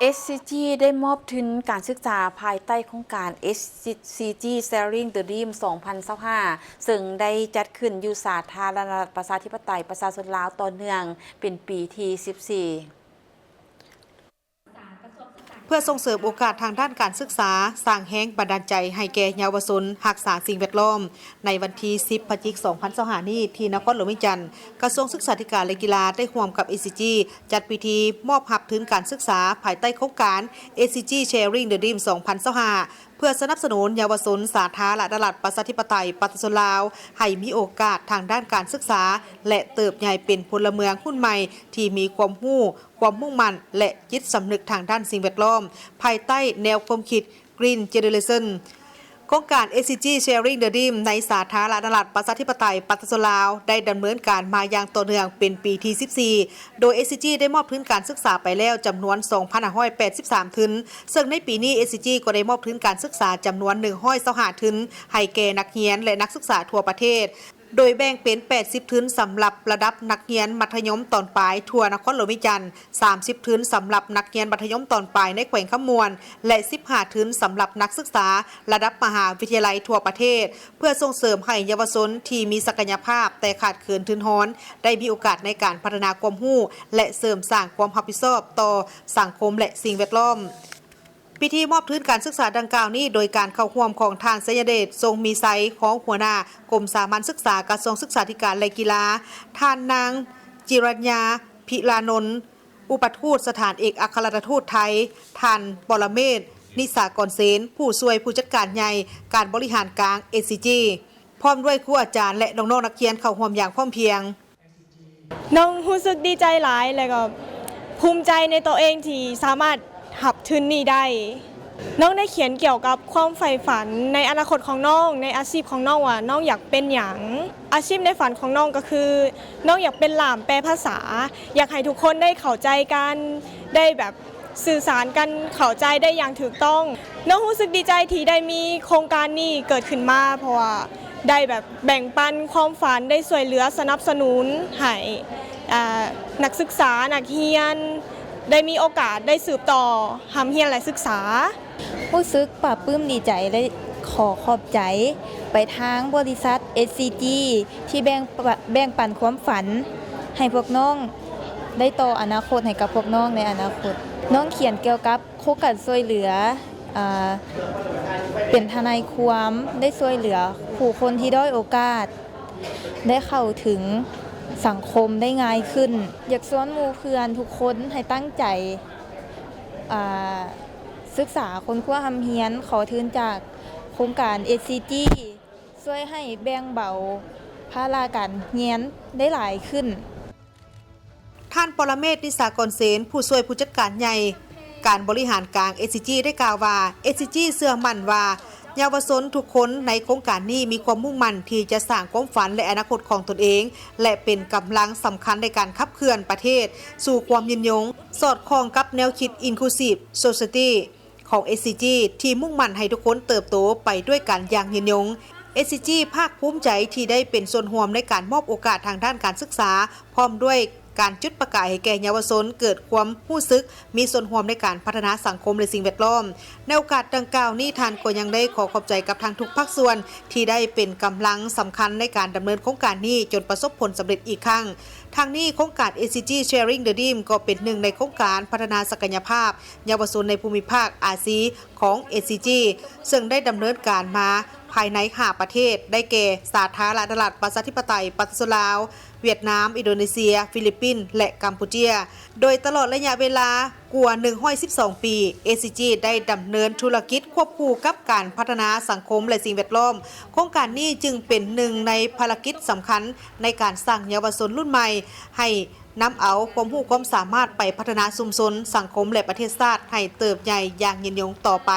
ເອສຊີຈີ ໄດ້ມອບທຶນການສຶກສາພາຍໃຕ້ໂຄງການ ເອສຊີຈີ Sharing the Dream ສອງພັນຊາວຫ້າ ເຊິ່ງໄດ້ຈັດຂຶ້ນຢູ່ສາທາລະນະລັດ ປະຊາທິປະໄຕ ປະຊາຊົນລາວ ຕໍ່ເນື່ອງເປັນປີທີສິບສີ່. ເພື່ອສົ່ງເສີມໂອກາດທາງດ້ານການສຶກສາ, ສ້າງແຮງບັນດານໃຈໃຫ້ແກ່ເຍົາວະຊົນຮັກສາສິ່ງແວດລ້ອມ, ໃນວັນທີສິບ ພະຈິກ ສອງພັນຊາວຫ້ານີ້ ທີ່ນະຄອນຫຼວງວຽງຈັນ, ກະຊວງສຶກສາທິການ ແລະ ກິລາ ໄດ້ຮ່ວມກັບ ເອສຊີຈີ ຈັດພິທີມອບຮັບທຶນການສຶກສາພາຍໃຕ້ໂຄງການ ເອສຊີຈີ Sharing the Dream ສອງພັນຊາວຫ້າ ເພື່ອສະໜັບສະໜູນເຍົາວະຊົນສາທາລະນະລັດ ປະຊາທິປະໄຕ ປະຊາຊົນລາວ ໃຫ້ມີໂອກາດທາງດ້ານການສຶກສາ ແລະ ເຕີບໃຫຍ່ເປັນພົນລະເມືອງຮຸ່ນໃໝ່ທີ່ມີຄວາມຮູ້, ຄວາມມຸ່ງໝັ້ນ ແລະ ຈິດສຳນຶກທາງດ້ານສິ່ງແວດລ້ອມ ພາຍໃຕ້ແນວຄວາມຄິດ Green Generation. ໂຄງການ ເອສຊີຈີ Sharing the Dream ໃນສາທາລະນະລັດ ປະຊາທິປະໄຕ ປະຊາຊົນລາວ ໄດ້ດຳເນີນການມາຢ່າງຕໍ່ເນື່ອງເປັນປີທີສິບສີ່, ໂດຍ ເອສຊີຈີ ໄດ້ມອບທຶນການສຶກສາໄປແລ້ວຈຳນວນ ສອງພັນຫ້າຮ້ອຍແປດສິບສາມທຶນ, ເຊິ່ງໃນປີນີ້ ເອສຊີຈີ ກໍໄດ້ມອບທຶນການສຶກສາຈຳນວນ ໜຶ່ງຮ້ອຍຊາວຫ້າທຶນ ໃຫ້ແກ່ນັກຮຽນ ແລະ ນັກສຶກສາທົ່ວປະເທດ, ໂດຍແບ່ງເປັນ ແປດສິບທຶນ ສຳລັບລະດັບນັກຮຽນມັດທະຍົມຕອນປາຍທົ່ວນະຄອນຫຼວງວຽງຈັນ, ສາມສິບທຶນ ສຳລັບນັກຮຽນມັດທະຍົມຕອນປາຍໃນແຂວງຄຳມ່ວນ ແລະ ສິບຫ້າທຶນ ສຳລັບນັກສຶກສາລະດັບມະຫາວິທະຍາໄລທົ່ວປະເທດ, ເພື່ອສົ່ງເສີມໃຫ້ເຍົາວະຊົນທີ່ມີສັກກະຍະພາບແຕ່ຂາດເຂີນທຶນຮອນ ໄດ້ມີໂອກາດໃນການພັດທະນາຄວາມຮູ້ ແລະ ເສີມສ້າງຄວາມຮັບຜິດຊອບຕໍ່ສັງຄົມ ແລະ ສິ່ງແວດລ້ອມ. ພິທີມອບທຶນການສຶກສາດັ່ງກ່າວນີ້ ໂດຍການເຂົ້າຮ່ວມຂອງທ່ານ ໄຊຍະເດດ ຊົງມີໄຊ ຮອງຫົວໜ້າກົມສາມັນສຶກສາ ກະຊວງສຶກສາທິການ ແລະ ກິລາ, ທ່ານນາງ ຈິລັນຍາ ພິລານົນ ອຸປະທູດສະຖານເອກອັກຄະລັດຖະທູດໄທ, ທ່ານ ປອລະເມດ ນິສາກອນເຊນ ຜູ້ຊ່ວຍຜູ້ຈັດການໃຫຍ່ການບໍລິຫານກາງ ເອສຊີຈີ ພ້ອມດ້ວຍຄູອາຈານ ແລະ ນ້ອງໆນັກຮຽນເຂົ້າຮ່ວມຢ່າງພ້ອມພຽງ. ນ້ອງຮູ້ສຶກດີໃຈຫຼາຍ ແລະກໍພູມໃຈໃນໂຕເອງທີ່ສາມາດຮັບທຶນນີ້ໄດ້. ນ້ອງໄດ້ຂຽນກ່ຽວກັບຄວາມໃຝ່ຝັນໃນອະນາຄົດຂອງນ້ອງ, ໃນອາຊີບຂອງນ້ອງວ່ານ້ອງຢາກເປັນຫຍັງ. ອາຊີບໃນຝັນຂອງນ້ອງກໍຄື ນ້ອງຢາກເປັນລ່າມແປພາສາ, ຢາກໃຫ້ທຸກຄົນໄດ້ເຂົ້າໃຈກັນ, ໄດ້ແບບ ສື່ສານກັນເຂົ້າໃຈໄດ້ຢ່າງຖືກຕ້ອງ. ນ້ອງຮູ້ສຶກດີໃຈທີ່ໄດ້ມີໂຄງການນີ້ເກີດຂຶ້ນມາ ເພາະວ່າໄດ້ແບບແບ່ງປັນຄວາມຝັນ, ໄດ້ຊ່ວຍເຫຼືອສະໜັບສະໜູນໃຫ້ ອ່າ ນັກສຶກສາ, ນັກຮຽນ ໄດ້ມີໂອກາດໄດ້ສືບຕໍ່ຮ່ຳຮຽນ ແລະ ສຶກສາ. ຮູ້ສຶກປາບປື້ມດີໃຈ ແລະ ຂໍຂອບໃຈໄປທາງບໍລິສັດ ເອສຊີຈີ ທີ່ແບ່ງປະ ແບ່ງປັນຄວາມຝັນໃຫ້ພວກນ້ອງ ໄດ້ຕໍ່ອະນາຄົດໃຫ້ກັບພວກນ້ອງໃນອະນາຄົດ. ນ້ອງຂຽນກ່ຽວກັບໂຄງການຊ່ວຍເຫຼືອ ເປັນທະນາຍຄວາມ, ໄດ້ຊ່ວຍເຫຼືອຜູ້ຄົນທີ່ດ້ອຍໂອກາດ, ໄດ້ເຂົ້າເຖິງສັງຄົມໄດ້ງ່າຍຂຶ້ນ. ຢາກຊວນໝູ່ເພື່ອນທຸກຄົນໃຫ້ຕັ້ງໃຈ ອາ ສຶກສາຄົ້ນຄວ້າຮ່ຳຮຽນ, ຂໍທຶນຈາກໂຄງການ ເອສຊີຈີ ຊ່ວຍໃຫ້ແບ່ງເບົາພາລະການຮຽນໄດ້ຫຼາຍຂຶ້ນ. ທ່ານ ປອລະເມດ ນິສາກອນເຊນ ຜູ້ຊ່ວຍຜູ້ຈັດການໃຫຍ່ການບໍລິຫານກາງ ເອສຊີຈີ ໄດ້ກ່າວວ່າ ເອສຊີຈີ ເຊື່ອໝັ້ນວ່າ ເຍົາວະຊົນທຸກຄົນໃນໂຄງການນີ້ມີຄວາມມຸ່ງໝັ້ນທີ່ຈະສ້າງຄວາມຝັນ ແລະ ອະນາຄົດຂອງຕົນເອງ ແລະ ເປັນກຳລັງສຳຄັນໃນການຂັບເຄື່ອນປະເທດສູ່ຄວາມຍືນຍົງ. ສອດຄ່ອງກັບແນວຄິດ Inclusive Society ຂອງ ເອສຊີຈີ ທີ່ມຸ່ງໝັ້ນໃຫ້ທຸກຄົນເຕີບໂຕໄປດ້ວຍກັນຢ່າງຍືນຍົງ. ເອສຊີຈີ ພາກພູມໃຈທີ່ໄດ້ເປັນສ່ວນຮ່ວມໃນການມອບໂອກາດທາງດ້ານການສຶກສາ ພ້ອມດ້ວຍການຈຸດປະກາຍໃຫ້ແກ່ເຍົາວະຊົນເກີດຄວາມຮູ້ສຶກມີສ່ວນຮ່ວມໃນການພັດທະນາສັງຄົມ ແລະ ສິ່ງແວດລ້ອມ. ໃນໂອກາດດັ່ງກ່າວນີ້ ທ່ານກໍຍັງໄດ້ຂໍຂອບໃຈກັບທາງທຸກພາກສ່ວນທີ່ໄດ້ເປັນກຳລັງສຳຄັນໃນການດຳເນີນໂຄງການນີ້ຈົນປະສົບຜົນສຳເລັດອີກຄັ້ງ. ທັງນີ້ ໂຄງການ ເອສຊີຈີ Sharing the Dream ກໍເປັນໜຶ່ງໃນໂຄງການພັດທະນາສັກກະຍະພາບເຍົາວະຊົນໃນພູມິພາກອາຊີຂອງ ເອສຊີຈີ ເຊິ່ງໄດ້ດຳເນີນການມາພາຍໃນຫ້າປະເທດ ໄດ້ແກ່ ສາທາລະນະລັດ ປະຊາທິປະໄຕ ປະຊາຊົນລາວ, ຫວຽດນາມ, ອິນໂດເນເຊຍ, ຟີລິບປິນ ແລະ ກຳປູເຈຍ. ໂດຍຕະຫຼອດໄລຍະເວລາກວ່າໜຶ່ງຮ້ອຍສິບສອງປີ, ເອສຊີຈີ ໄດ້ດຳເນີນທຸລະກິດຄວບຄູ່ກັບການພັດທະນາສັງຄົມ ແລະ ສິ່ງແວດລ້ອມ. ໂຄງການນີ້ຈຶ່ງເປັນໜຶ່ງໃນພາລະກິດສຳຄັນໃນການສ້າງເຍົາວະຊົນລຸ້ນໃໝ່ ໃຫ້ນຳເອົາຄວາມຮູ້ຄວາມສາມາດໄປພັດທະນາຊຸມຊົນ, ສັງຄົມ ແລະ ປະເທດຊາດໃຫ້ເຕີບໃຫຍ່ຢ່າງຍືນຍົງຕໍ່ໄປ.